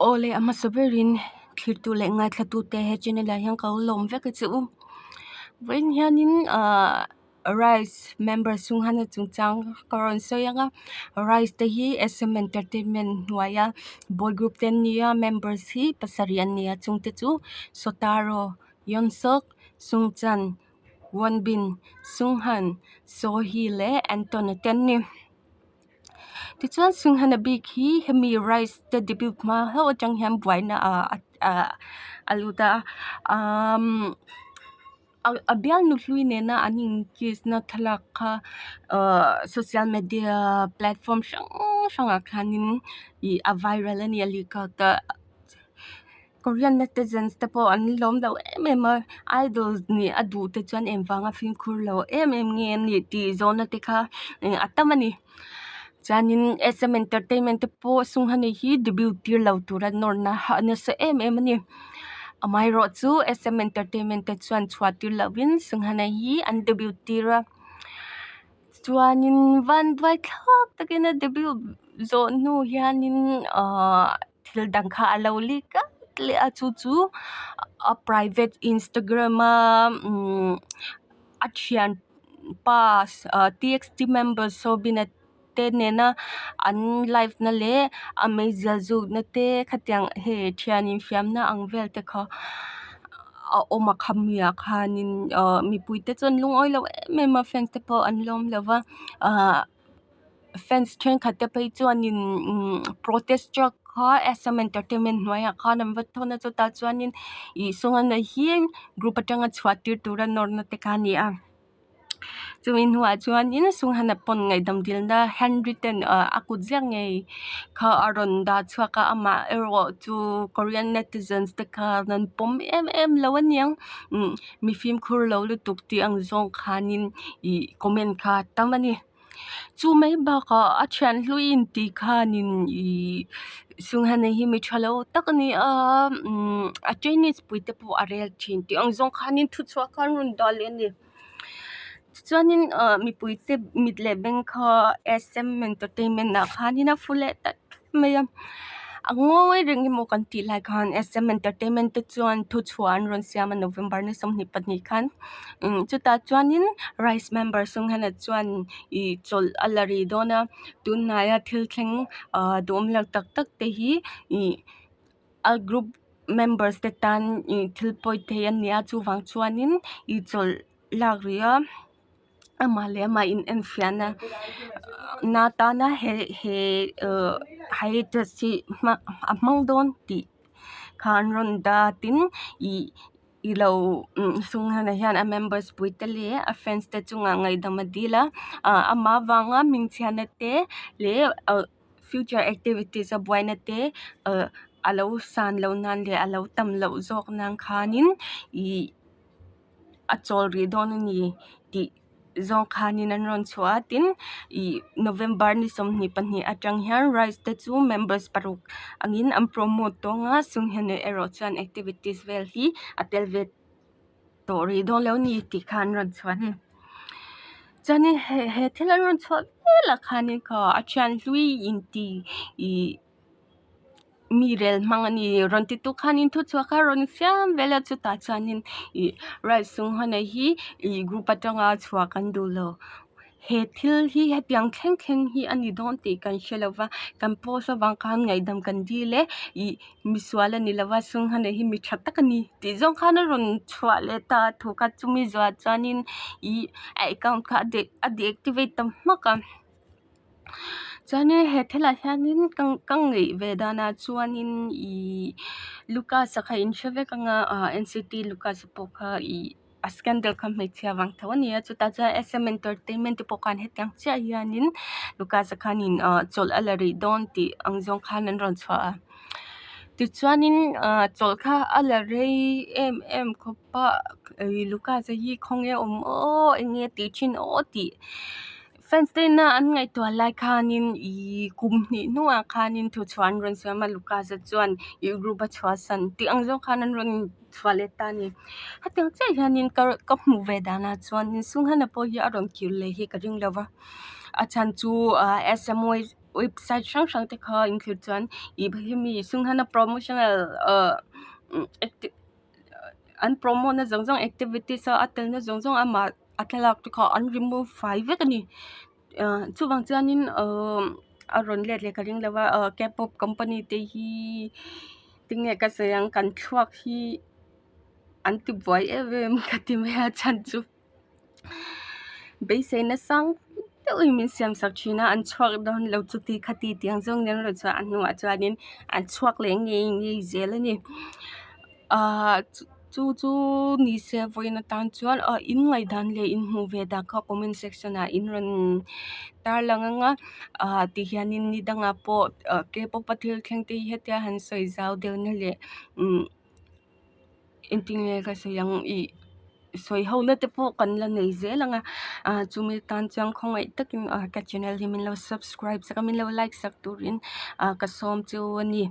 Aw le, a hmasa berin thlirtu leh ngaithlatute he channel ah hian ka lo lawm vek a che u. Vawiin hianin ahh Rice member Sunghana chungchang ka rawn sawi ang a, Rice te hi SM Entertainment hnuaia boy group te an ni a, members hi pasarih an ni a, chungte chu Sotaro, Yeonseok, Sungchan, Wonbin, Sunghan, Sohee leh Anton-a te an ni. Tichuan Singhana bik hi hemi rice te debut hma hlauh atang hian buaina ah ah a lut a umm a bialnu hlui nena an in kiss na thlalak kha ahh social media platform hrang hrangah khanin ih a viral a ni a leak out a. Korean netizens te pawh an lawm lo em em a, idol nih a duh te chuan engvanga fimkhur lo em em nge a nih tih zawhna te kha a tam a ni. Chuanin SM Entertainment te pawh Sungha-ni hi debut tir lo tura nawrna a nasa em em a ni. Amaherawhchu SM Entertainment te chuan chhuah tir lovin Sungha-ni hi an debut tir a. Chuanin vanduai thlak takin a debut zawh hnu hianin ahh thil dang kha a lo leak at leh a chu chu a private instagram a umm a thianpa TXT member Sobin-a te nena an live na leh a meizial zukna te khatiang hei thian infiamna ang vel te kha a awm a khamiah khanin ahh mipui te chuan lungawi lo em em a fans te pawh an lawm lo va ahh fans thenkhat te phei chuanin umm protest truck kha SM entertainment hnuaiah khan an va thawn a chutah chuanin ih Sungana hi group atanga chhuah tir tura nawrna te kha a ni a. Chumi hnuah chuanin Sunghana pawn ngaihdam dilna handwritten ah a kut ziak ngei kha a rawn dah chhuak a amah erawh chu Korean netizens te khan an pawm em em lo a niang umm mi fimkhur lo lutuk tih ang zawng khanin ih comment kha a tam a ni. Chu mai bakah a thian hlui intih khanin ih Sunghana hi mi tha lo tak a ni a umm a Chinese pui te pawh a rel thin tih ang zawng khanin thuchhuah kha an rawn dah leh a ni. Tichuanin ah mipui te mit leh beng kha SM entertainment ah khanin a fu leh ta thut mai a a ngawi reng emaw kan tih lai khan SM entertainment te chuan thuchhuah an rawn siam a November ni 22 khan chutah chuanin rice member Sunghan-a chuan ih chawlh a la rih dawn a tunhnaia thil thleng ah duhawm lo tak tak te hi ih a group members te tan ih thil pawi thei a ni a chuvang chuanin ih chawlh lak rih a amah leh amah in enfiahna na atana he he ahh hiatus hi a hmang dawn tih kha an rawn dah a tin ih i lo Sunghan-a hian a members pui te leh a fans te chungah ngaihdam a dil a ah amah avanga hmingchhiatna te leh ah future activities a buaina te ah a lo san loh nan leh a lo tam loh zawk nan khanin ih a chawl rih dawn a ni tih zawng khanin an rawn chhuah a tin ih November ni 22 atang hian rice te chu members paruk angin an promote tawng a Sunghan-a erawh chuan activities vel hi a tel ve tawh rih dawn lo a ni tih kha an rawn chhuah a ni. Chuanin he he thil an rawn chhuah velah khanin kha a thian hlui inti ih mi rel hmang a ni rawn ti tu khanin thuchhuah kha rawn siam vel a chutah chuanin ih rice Sunghan-a hi ih group atanga chhuah kan duh lo. He thil hi hetiang thleng thleng hi a ni dawn tih kan hre lo va, kan post avang khan ngaihdam kan dil e, ih misual a ni lo va, Sunghan-a hi mi tha tak a ni tih zawng khan a rawn chhuah leh ta a thu kha chumi zuah chuanin ih a account kha a deactivate ta hmak a. Chuanin he thilah hianin ka ka ngaih ve danah chuanin ih Lucas-a kha in hre vek ang a, ah N_C_T Lucas-a pawh kha ih a scandal kha hmeichhia vang tho a ni a chutah chuan S_M entertainment te pawh khan hetiang chiah hianin Lucas-a khanin ah chawlh a la rih dawn tih ang zawng khan an rawn chhuah a tichuanin ah chawlh kha a la rei em em khawp a ih Lucas-a hi khawnge a awm aw enge tih thin aw tih fans te ina an ngaihtuah lai khanin ihh kum hnih hnuah khanin thuchhuah an rawn siam a Lucas-a chuan ih group a chhuahsan tih ang zawng khan an rawn chhuah leh ta a ni. Hetiang chiah hianin ka ka hmuh ve danah chuanin Sunghan-a pawh hi a rawn kir leh hi ka ring lo va a chhan chu ah S_M_Y. website hrang hrang te kha in thlir chuan ih hemi Sunghan-a promotional ah an promote na zawng zawng activities a a telna zawng zawng amah a thlalak te kha an remove fai vek a ni. Chuvang chuanin a rawn let leh ka ring lo a K-pop company te hi tinge ka sawi ang kan thluak hi an ti buai em em ka ti mai a chhan chu beiseina sang deuhin min siam sak thin a an chhuak dawn lo chuti khati tiang zawng nen erawh chuan a hnuah chuanin an chhuak leh ngei ngei zel a ni. Ahh chu chu ni se vawiin atan chuan ah in ngaihdan leh in hmuh ve dan kha comment section ah in rawn tarlang ang a ah ti hianin ni dangah pawh ah K-pop a thil thleng te hi hetia han sawi zau deuh na leh umm engtin nge ka sawi ang ih sawi ho na te pawh kan la nei zel ang a ah chumi tan chuan khawngaih takin ah ka channel hi min lo subscribe sak a min lo like sak turin ah ka sawm chu a ni.